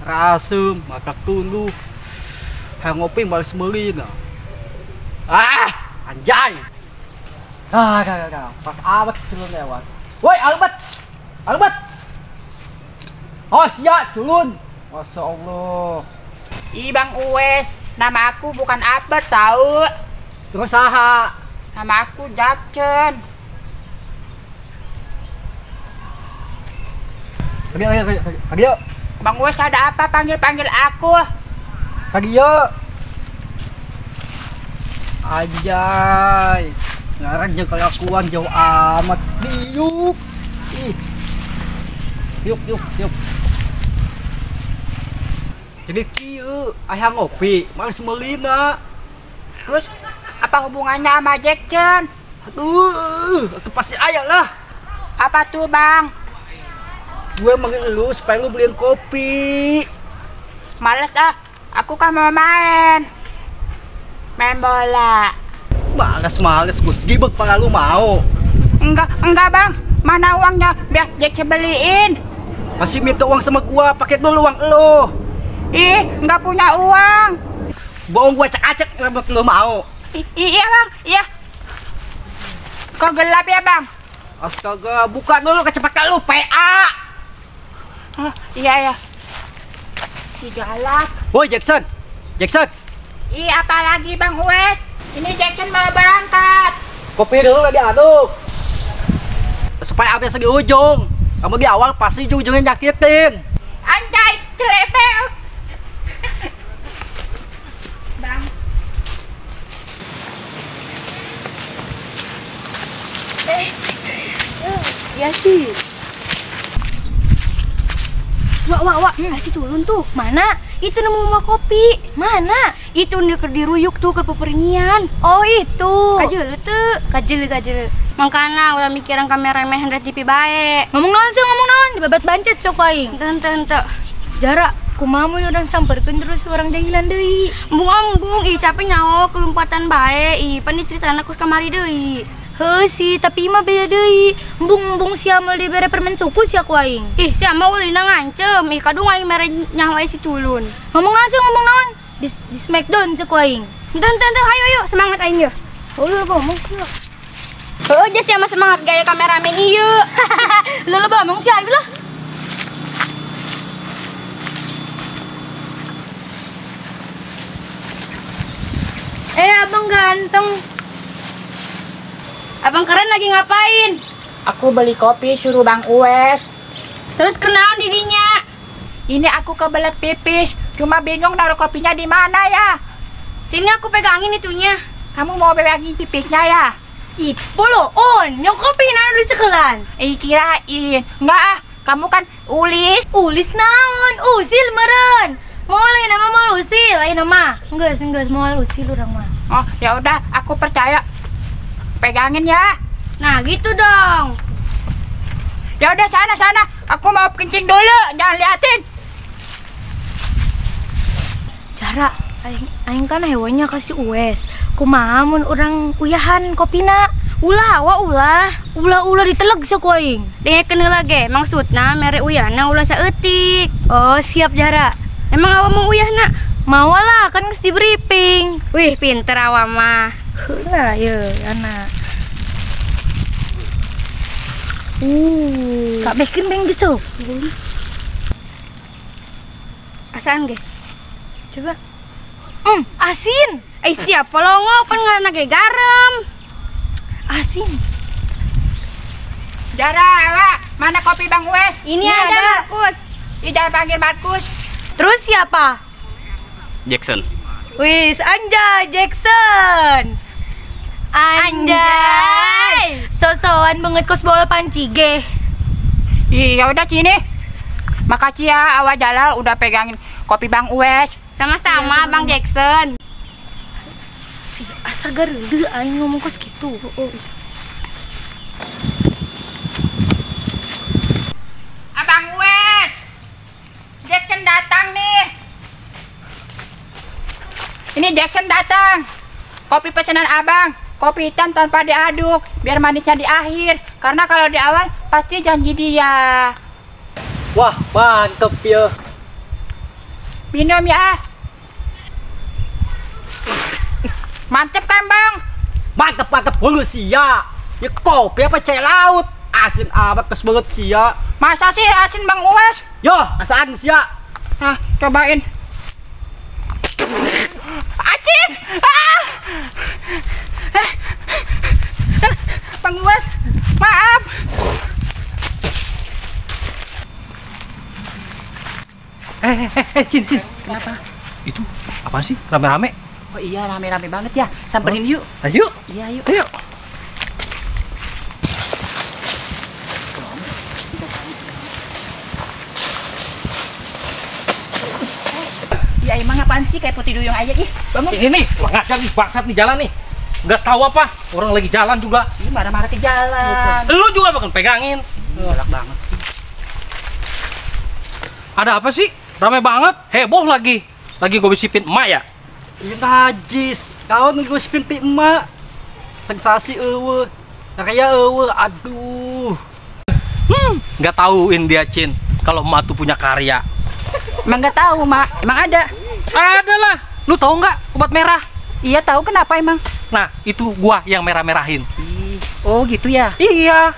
Rasem, mata tunduh. Hayang ngopi males meuli na. Ah, anjay. Ah, gak. Pas amat culun lewat. Woi, Albert. Albert. Oh, siap culun. Masya Allah. Ih, Bang Uwes, nama aku bukan Albert tahu. Terus saha? Nama aku Jackson. Pagi yuk. Bang Uwes ada apa panggil-panggil aku? Pagi yuk. Anjay. Ngarang jeung kelakuan jauh amat. Diuk. Ih. Yuk. Jadi kieu aya ngopi, males meulina. Terus apa hubungannya sama Jackson? Aduh, itu pasti aya lah. Apa tuh, Bang? Gue manggil lu supaya lu beliin kopi. Males ah, aku kan mau main. Main bola. Males, gue gibek pala lu mau. Enggak Bang. Mana uangnya biar Jackson beliin? Masih minta uang sama gua, pakai dulu uang lu. Ih, enggak punya uang. Bohong gua acak-acak rambut lu mau. Iya Bang, iya. Kok gelap ya Bang? Astaga, buka dulu kecepatan lu, PA. Oh, iya ya. Galak. Woi Jackson. Jackson. Ih, apalagi Bang Uwes? Ini Jackson mau berangkat. Kopi dulu lagi aduk. Supaya habis di ujung. Kamu di awal pasti ujung-ujungnya nyakitin. Anjay, celepel. Bang. Ya sih. Wah, si culun tuh mana? Itu nemu mama kopi. Mana? Itu nih keur diruyuk tuh ke pepernian. Oh, itu. Kajel tuh. Kajel. Mangkana ulah mikiran kameramen Hendra TV bae. Ngomong naon sih, ngomong naon? Dibabat bancet sok aing. Henteu. Jarak kumaha mun urang samperkeun terus urang jahilan deui. Embung-embung ih capek nyaho kelumpatan bae. Ih, pan diceritana ku kamari deui. Heuh sih, tapi mah beda deui. Embung-embung sia moal dibere permen suku sia ku aing. Ih, sia mah ulina ngancem. Ih, kadung aing mere nyaho si culun. Ngomong naon sih, ngomong naon? Di smackdown sia ku aing. Henteu, ayo semangat aing yeuh. Heuh, ngomong sia. Heuh, geus sia mah semangat gaya kameramen ieu. Lu ngomong sia aing lah. Abang ganteng. Abang keren lagi ngapain? Aku beli kopi suruh Bang Uwes. Terus kenaon didinya? Ini aku kebelet pipis, cuma bingung naruh kopinya di mana ya. Sini aku pegangin itunya. Kamu mau pegangin pipisnya ya? Ih, polo on, nyok kopi naruh di cekelan. Eh, kirain. Enggak ah, kamu kan ulis. Ulis naon? Usil meren. Mau lain nama mau usil, lain nama. Enggak, mau usil urang mah. Oh, ya udah, aku percaya. Pegangin ya. Nah, gitu dong. Ya udah sana. Aku mau kencing dulu, jangan liatin. Jarak, aing kan hewannya kasih Uwes. Kumaha mun urang uyahan kopina? Ulah, wa ulah. Ulah diteleg sok ku aing. Dengekeun heula ge, maksudna mere uyahna ulah saeutik. Oh, siap Jarak. Emang awa mau uyahna? Mau lah, kan geus di briefing. Wih, pinter awa mah. Heula ye, anak. Kabehkeun beng geus. Asaan ge? Coba. Asin. Eh, siapa longo pan ngaranna ge garam. Asin. Jara, Ewa, mana kopi Bang Uwes? Ini ada Markus. Ih, jangan panggil Markus. Terus siapa? Jackson. Wis, anjay Jackson. Anjay. Sosokan banget kos bola panci ge. Iya udah sini. Makasih ya Awa Jalal udah pegangin kopi Bang Uwes. Sama-sama Bang Jackson. Si asa gareuleuh aing ngomong kos kitu. Oh. Abang Uwes. Jackson datang nih. Ini Jackson datang. Kopi pesanan abang, kopi hitam tanpa diaduk, biar manisnya di akhir. Karena kalau di awal pasti janji dia. Wah, mantep ya. Minum ya. Mantep kan, Bang? Mantep mantep banget sih ya. Ya kopi apa cai laut? Asin amat kes banget sih ya. Masa sih asin Bang Uwes? Yo, asaan sih ya. Nah, cobain. Asin. Ah! Bang Uwes, maaf. Cin, Cin. Kenapa? Itu apaan sih? Rame-rame? Oh iya, rame-rame banget ya. Samperin yuk. Ayo. Iya, yuk. Ayo. Ya emang apaan sih kayak putih duyung aja ih. Bangun. Ini nih, kurang ajar nih, bangsat nih jalan nih. Nggak tahu apa, orang lagi jalan juga. Ih, marah-marah ke jalan. Lu juga bahkan pegangin. Galak banget sih. Ada apa sih? Rame banget, heboh lagi. Lagi gue bisipin emak ya? Iya najis. Kau ngegosipin pi emak. Sensasi eueuh. Raya eueuh, aduh. Nggak tauin dia, Cin, kalau emak tuh punya karya. Emang nggak tahu, Mak. Emang ada? Ada lah. Lu tahu nggak obat merah? Iya tahu, kenapa emang? Nah, itu gua yang merah-merahin. Oh gitu ya? Iya.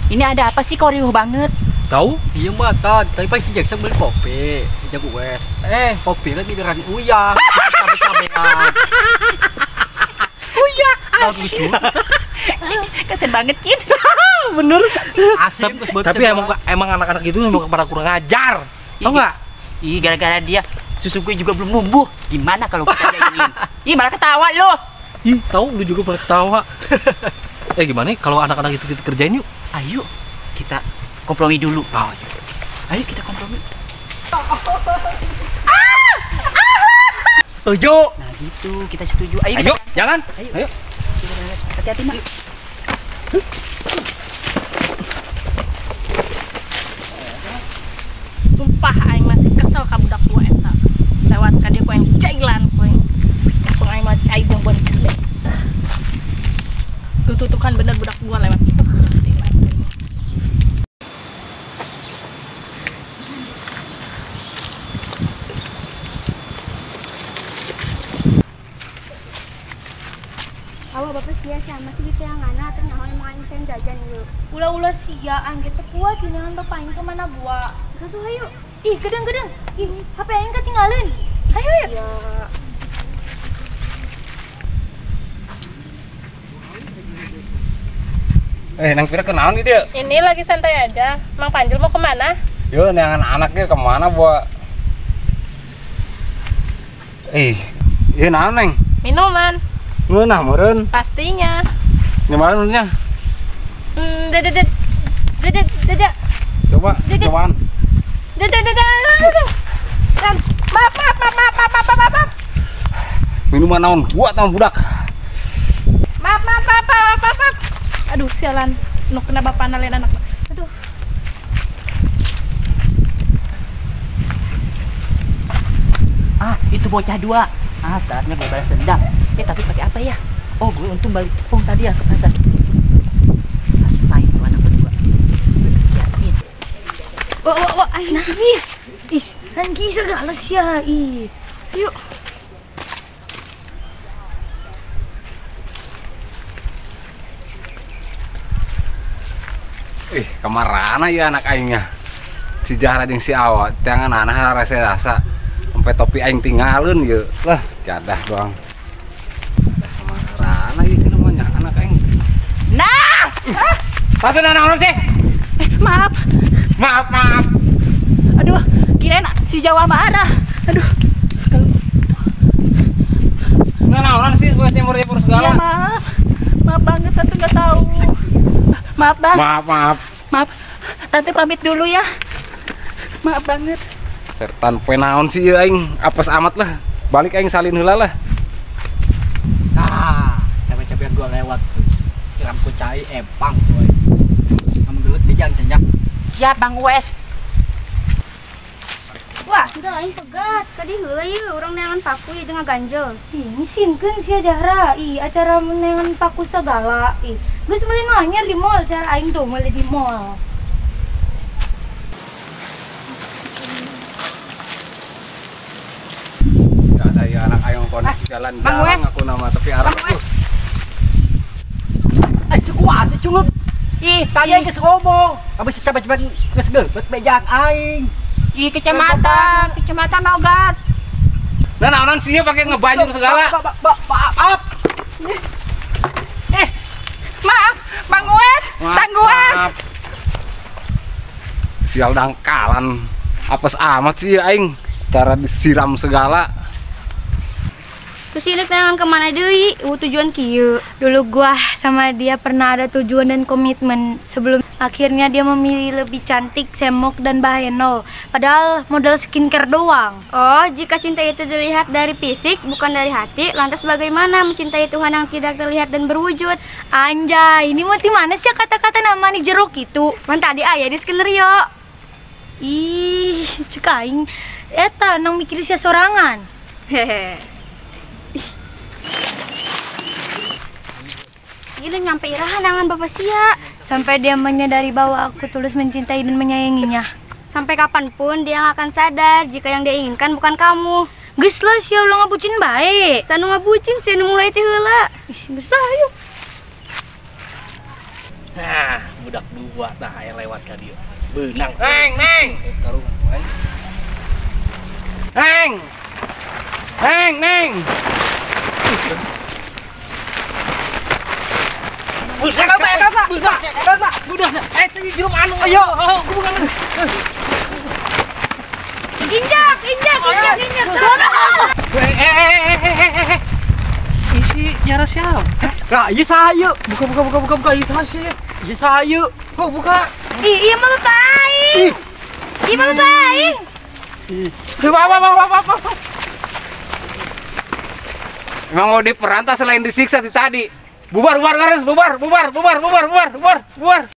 Ini ada apa sih kok riuh banget? Tahu? Iya Mbak, tadi pagi si Jackson beli kopi, jago wes. Kopi lagi derang uyah, cabe-cabean. Uyah, asin. Kasian banget, Cin. Bener. Asin. Tapi emang anak-anak itu emang pada kurang ajar. Tahu nggak? Ih, gara-gara dia susu gue juga belum numbuh. Gimana kalau kita jainin? Ih, malah ketawa lo. Ih, tahu lu juga malah ketawa. Gimana kalau anak-anak itu kita kerjain yuk? Ayo, kita kompromi dulu. Oh, iya. Ayo kita kompromi. Setuju. Nah gitu, kita setuju. Ayo, ayo kita jalan. Ayo. Ayo. Hati-hati, Mak. Sumpah aing masih kesel ka budak dua eta. Lewat ka dia ku aing cailan ku aing. Untung aing mah cai jeung bon cabe. Tututukan bener budak dua lewat itu. Awa bapak sia sama sih gitu yang ana ternyata emang aing sen jajan yuk. Ulah-ulah sia aing ge teu kuat geuningan bapak aing kemana gua. Tuh ayo. Ih, gedeng-gedeng. Ih, HP aing ketinggalan. Ayo yuk. Iya. Nang Pira kenaon dia? Ini lagi santai aja. Mang Panjul mau kemana? Yo, neangan anaknya kemana, buat? Ieu naon, Neng? Minuman. Ngeunah meureun. Pastinya. Nyobain nya. Dede dede dede. Coba, cobaan. Dede dede. Maaf, maaf, maaf, maaf, maaf, maaf, maaf. Minuman naon? Buat naon budak. Maaf, maaf, maaf, maaf, maaf, maaf. Aduh, sialan. Nu kena bapak nalen anak. Aduh. Ah, itu bocah dua. Ah, saatnya gue balas dendam. Tapi pakai apa ya? Oh, gue untung balik tepung tadi ya ke pasar. Selesai tuh anak berdua. Gue kerjain. Wah, wah, wah, nangis. Ih, nangis segala sih ya. Ih. Yuk. Ih, kamarana ya anak aingnya. Si Jahra jeung si Awa, jangan anak rasa-rasa. Sampai topi aing tinggalin yeuh. Lah, jadah doang. Kamarana ieu namanya anak aing. Nah! Patuh naon sih? Maaf. Maaf, maaf. Aduh, kirain si Jawa marah. Aduh. Nah, naon sih buat nyemur-nyemur segala. Iya, maaf. Maaf banget tante nggak tahu. Maaf, Bang. Maaf, maaf. Maaf. Tante pamit dulu ya. Maaf banget. Sertan poe naon sih ieu aing, apes amat lah. Balik aing salin heula lah. Nah, cabe-cabean gua lewat. Siram ku cai empang boy. Kamu gelut di jalan senyak. Siap, Bang Uwes. Wah, kita lain pegat. Tadi heula ieu urang neangan paku ieu jeung ganjel. Ih, ngisinkeun sia Jahra. Ih, acara neangan paku segala. Ih, geus meuli nu anyar di mall, cara aing tuh meuli di mall. Iya anak aing konek jalan jalan aku nama tapi arah tuh. Ai sekuat si culuk. Ih, tadi aing geus ngomong. Abis capek-capek geus geubet bejak aing. Ih, kecamatan, kecamatan Ogat. Nah, naonan sih pakai ngebanjur segala. Maaf. Maaf, Bang Uwes, tangguhan. Sial dangkalan. Apes amat sih aing. Cara disiram segala. Terus ini tangan kemana deui? Tujuan kieu. Dulu gua sama dia pernah ada tujuan dan komitmen sebelum akhirnya dia memilih lebih cantik, semok dan baheno. Padahal modal skincare doang. Oh, jika cinta itu dilihat dari fisik bukan dari hati, lantas bagaimana mencintai Tuhan yang tidak terlihat dan berwujud? Anjay, ini mau di mana sih kata-kata nama nih jeruk itu? Man tadi aya di skenario. Ih, cek aing eta nang mikir sia sorangan. Hehe. Ini nyampe irahan nangan bapak sia. Sampai dia menyadari bahwa aku tulus mencintai dan menyayanginya. Sampai kapanpun dia nggak akan sadar jika yang dia inginkan bukan kamu. Geus lah sia ulah ngabucin bae. Sanu ngabucin sia nu mulai ti heula. Ih, geus lah ayo. Nah, budak dua tah aya lewat ka dieu. Beunang. Neng, neng. Neng. Neng, neng. Budak, tadi jeruk anu. Ayo, bukan. Injak, injak, injak, injak. Isi Yara siapa? Nah, iya saya. Buka, iya saya. Iya saya. Kok buka? Ih, iya mah bapak aing. Iya mah bapak aing. Bapak. Emang mau diperantas selain disiksa tadi. Bubar, bubar, bubar, bubar, bubar, bubar, bubar, bubar, bubar.